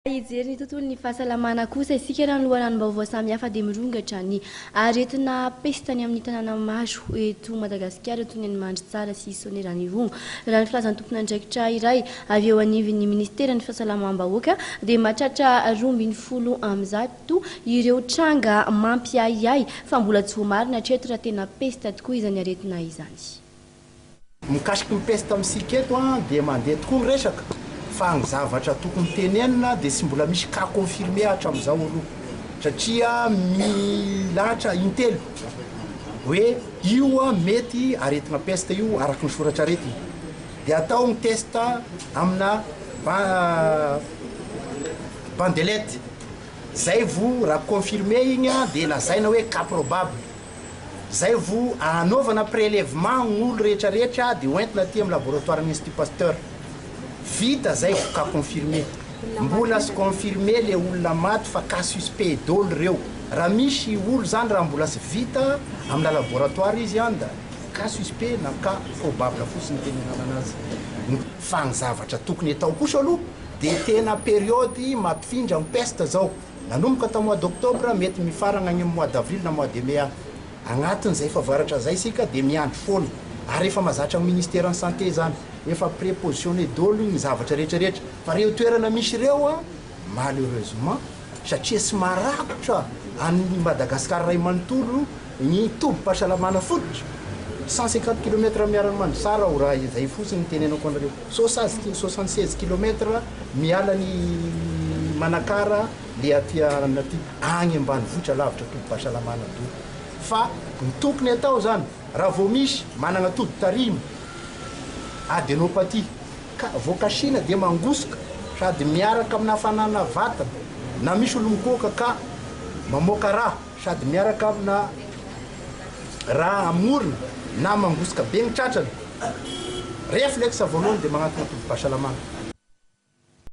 Hijery ny tontolon'ny fahasalamana kosa isika. Raha ny loharanom-baovao samihafa dia mirongatra ny aretina pesta any amin'ny tanàna maro eto Madagasikara toy ny any Mandritsara sy Soanierana-Ivongo. Raha ny filazan'ny tompon'andraikitra iray avy eo anivon'ny minisiteran'ny fahasalamam-bahoaka dia mahatratra 112 ireo tranga mampiahiahy fa mbola tsy voamarina hatreto raha tena pesta tokoa izany aretina izany. Mikasiky ny peste amintsika eto dia mandeha tokoa ny resaka fa ny zavatra tokony tenenina dia tsy mbola misy cas confirmé hatramin'izao aloha satria milahatra intelo hoe io mety aretina peste io araka ny soratra aretina dia atao ny test amina bandelette zay vo raha confirmé igny dia lazaina hoe cas probable. Zay vo anaovana prélèvement gn'olo rehetra rehetra de hoentina aty am laboratoire ny Institut Pasteur. Vita zay vo cas confirmé. Mbola sy confirmé le olona maty fa cas suspect dôly reo. Raha misy olo zany raha mbola sy vita amina laboratoire izy an da cas suspect na cas probable fotsiny itenenana anazy. Fa ny zavatra tokony atao kosa aloha de tena période mampifindra ny peste zao. Nanomboka tao mois d'octobre, mety mifaragna agny amin'ny mois d'avril na mois de mai agny. Agnatin'izay fahavaratra zay isika dia miandry foana. Ary efa mazatra amin'ny ministeran'ny santé zany. Efa prépositionné daholo ny zavatra rehetra rehetra. Fa reo toerana misy reo an, malheureusement, satria tsy marakotra an'i Madagascar ray manontolo ny tobim-pahasalamana fototra, 150 kilomètres miala an'i Mandritsara aho raha izay fotsiny no tenenako anareo. 76 kilomètres miala ny Manakara le aty aty agny ambanivohitra lavitra tobim-pahasalamana dolo. Fa ny tokony atao zany raha vao misy managna tody tarimo, adenopathie, ka voakasina dia mangosoka sady miaraka amina hafanana vatana na misy olo mikohaka ka mamoaka rà sady miaraka amina rà amorona na mangosoka be ny tratrany. Reflexe voalohany dia magnantona tobim-pahasalamana.